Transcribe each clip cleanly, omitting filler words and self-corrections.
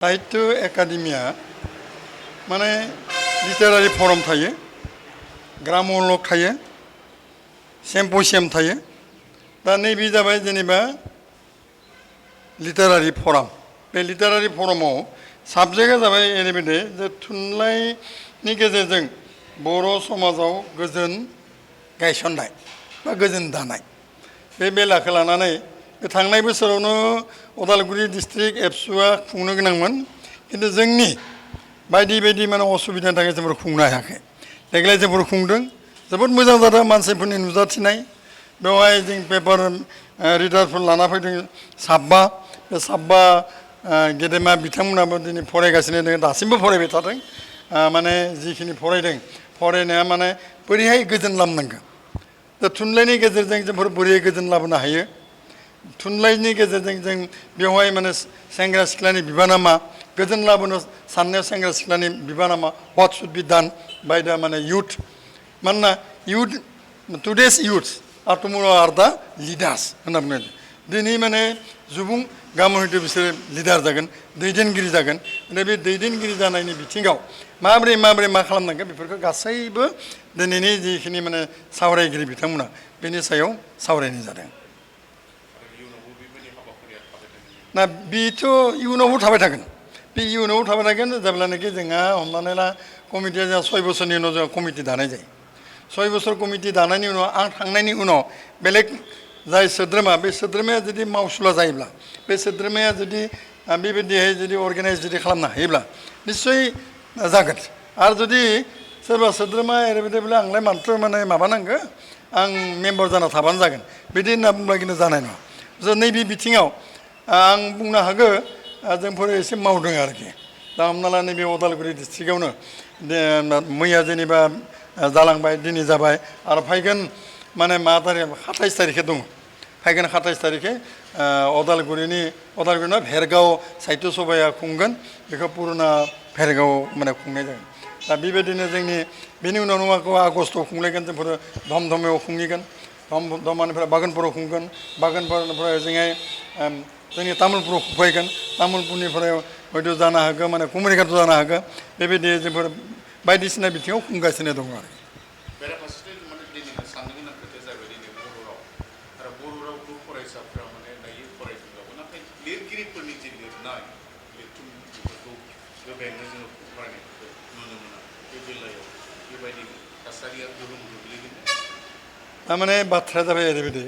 साहित्य academia माने लिटारारि form थायो, ग्रामोलग थायो, सिम्पोसियाम थायो। दा नैबे जाबाय जेनेबा लिटारारि फरम। बे लिटारारि फरमाव साबजेक्टआ जाबाय ओरैबायदि जे थुनलाइनि गेजेरजों बर' समाजाव गोजोन गायसननाय बा गोजोन दानाय बे बेलाखौ लानानै थांनाय बोसोरावनो उदालगुरि डिस्ट्रिक्ट एबसुआ खुंनो गोनांमोन, खिन्थु जोंनि बायदि बायदि माने असुबिदानि थाखाय जोंफोर खुंनो हायाखै। देग्लाय जोंफोर खुंदों, जोबोद मोजां जादों। मानसिफोरनि नुजाथिनाय बेवहाय जों पेपार रिडारफोर लाना फैदों साबा। बे साबा गेदेमा बिथांमोनाबो दिनै फरायगासिनो दङ, दासिमबो फरायबाय थादों। माने जिखिनि फरायदों, फरायनाया माने बोरैहाय गोजोन लाबोनांगौ, दा थुनलाइनि गेजेरजों जोंफोर बोरै गोजोन लाबोनो हायो, थुनलाइनि गेजेरजों जों बेवहाय माने सेंग्रा सिख्लानि बिबाना मा, गोजोन लाबोनो साननायाव सेंग्रा सिख्लानि बिबाना मा, what should be don by the माने युथ। मानोना युथ, टुडेस युथ आर टुमर' आर दा लिडार्स होनना बुङो। दिनै माने सुबुं, गाबोन हयथ' बिसोरो लिडार जागोन, दैदेनगिरि जागोन। दा बे दैदेनगिरि जानायनि बिथिङाव माबोरै मा खालामनांगोन, बेफोरखौ गासैबो दिनैनि जिखिनि माने सावरायगिरि बिथांमोना बेनि सायाव सावरायनाय जादों। ना बेथ' इयुनावबो थाबाय थागोन, बे इयुनावबो थाबाय थागोन। जेब्लानाखि जोंहा हमनानै ला कमिटिया जोंहा 6 बोसोरनि उनाव जोंहा कमिटि दानाय जायो। 6 बोसोर कमिटि दानायनि उनाव आं थांनायनि उनाव बेलेग जाय सोद्रोमा, बे सोद्रोमाया जुदि मावसुला जायोब्ला, बे सोद्रोमाया जुदि बेबायदिहाय जुदि अर्गेनाइज जुदि खालामनो हायोब्ला निस्सय जागोन। आरो जुदि सोरबा सोद्रोमा ओरैबायदिब्ला आंलाय माथ्र' माने माबानांगौ, आं मेम्बार जाना थाबानो जागोन, बिदि होनना बुंब्ला खिन्थु जानाय नङा। ज' नैबे बिथिङाव आं बुंनो हागौ जोंफोर एसे मावदों आरोखि। दा हमना ला नैबे उदालगुरि डिस्ट्रिक्टआवनो मैया जेनेबा जालांबाय, दिनै जाबाय, आरो फैगोन माने मा थारिख 27 तारिखै दङ। फैगोन 27 तारिखै उदालगुरिना भेरगाव साहित्य सभाया खुंगोन, बेखौ पुरुना भेरगाव माने खुंनाय जागोन। दा बेबायदिनो जोंनि बेनि उनाव नङाखौ आगस्टआव खुंलायगोन, जोंफोर धमधमायाव खुंहैगोन, धमानिफ्राय बागानपुराव खुंगोन, बागानपुरनिफ्राय जोंहाय जोंनि तामुलपुराव खुंफैगोन, तामुलपुरनिफ्राय हयथ' जानो हागौ माने कुमारिघाटआव जानो हागौ। बेबायदि जोंफोर बायदिसिना बिथिङाव खुंगासिनो दङ आरो। थारमाने बाथ्राया जाबाय ओरैबायदि,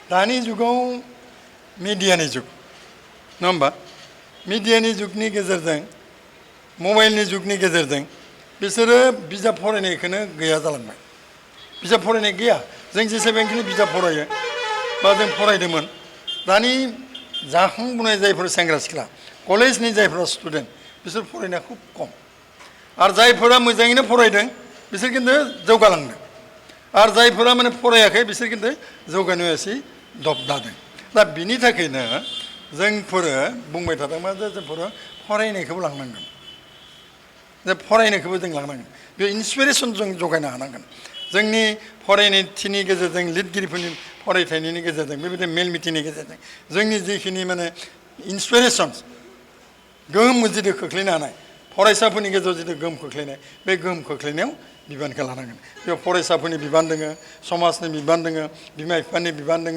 दानि जुगाव मिडियानि जुग नङा होमबा, मिडियानि जुगनि गेजेरजों, मबाइलनि जुगनि गेजेरजों बिसोरो बिजाब फरायनायखौनो गैया जालांबाय। बिजाब फरायनाय गैया। जों जेसेबांखिनि बिजाब फरायो बा जों फरायदोंमोन, दानि जाखांबोनाय जायफोर सेंग्रा सिख्ला, कलेजनि जायफोरा स्टुडेन्ट, बिसोर फरायनाया खुब खम। आरो जायफोरा मोजाङैनो फरायदों बिसोर खिन्थु जौगालांदों, आरो जायफोरा माने फरायाखै बिसोर खिन्थु जौगानायाव एसे दबदादों। दा बिनि थाखायनो जोंफोरो बुंबाय थादोंमोन जे जोंफोरो फरायनायखौबो लांनांगोन, जे फरायनायखौबो जों लांनांगोन। बे इन्सपिरेसन जों जगायनो हानांगोन। जोंनि फरायनायथिनि गेजेरजों, लिरगिरिफोरनि फरायथायनि गेजेरजों, बेबायदि मेल मिटिंनि गेजेरजों जोंनि जिखिनि माने इन्सपिरेसन्स, गोहोम जुदि खोख्लैनो हानाय, फरायसाफोरनि गेजेराव जुदि गोहोम खोख्लैनाय, बे गोहोम खोख्लैनायाव बिबानखौ लानांगोन। बेयाव फरायसाफोरनि बिबान दङ, समाजनि बिबान दङ, बिमा बिफानि बिबान दङ,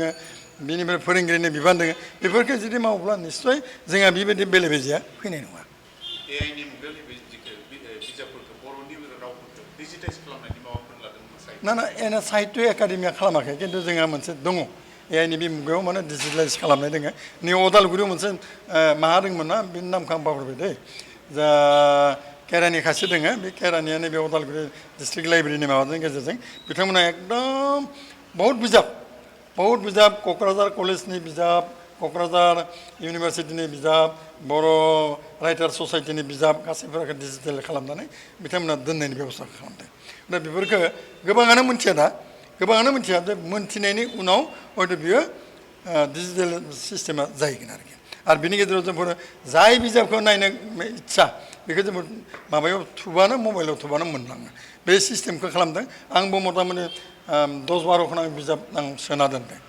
बिनिफ्राय फोरोंगिरिनि बिबान दङ। बेफोरखौ जुदि मावोब्ला निस्सय जोंहा बेबायदि बेले बेजेया फैनाय नङा। ना साहित्य एकाडेमिया खालामाखै, खिन्थु जोंहा मोनसे दङ। एआइनि बे मुगायाव माने डिजिटेलाइज खालामनाय दङ। नै उदालगुरियाव मोनसे माहा दंमोन ना, बेनि नामखौ आं बावगारबाय दै, जा केरानि खासे दङ, बे केरानिया नैबे उदालगुरि डिस्ट्रिक्ट लाइब्रेरिनि माबानि गेजेरजों बिथांमोना एकदम बहुत बिजाब, क'क्राझार कलेजनि बिजाब, क'क्राझार इउनिभारसिटिनि बिजाब, बर' राइटार ससाइटिनि बिजाब, गासैफोरखौ डिजिटेल खालामनानै बिथांमोना दोननायनि बेब'स्था खालामदों। दा बेफोरखौ गोबाङानो मिथिया, दा गोबाङानो मिथिया। जे मोनथिनायनि उनाव हयथ' बियो डिजिटेल सिस्टेमा जाहैगोन आरोखि। आरो बिनि गेजेराव जोंफोर जाय बिजाबखौ नायनो इच्छा, बेखौ जों माबायाव थुबानो, मबाइलाव थुबानो मोनलाङो। बे सिस्टेमखौ खालामदों। आंबो मथा मथि 10-12 खन बिजाब आं सोना दोनदों।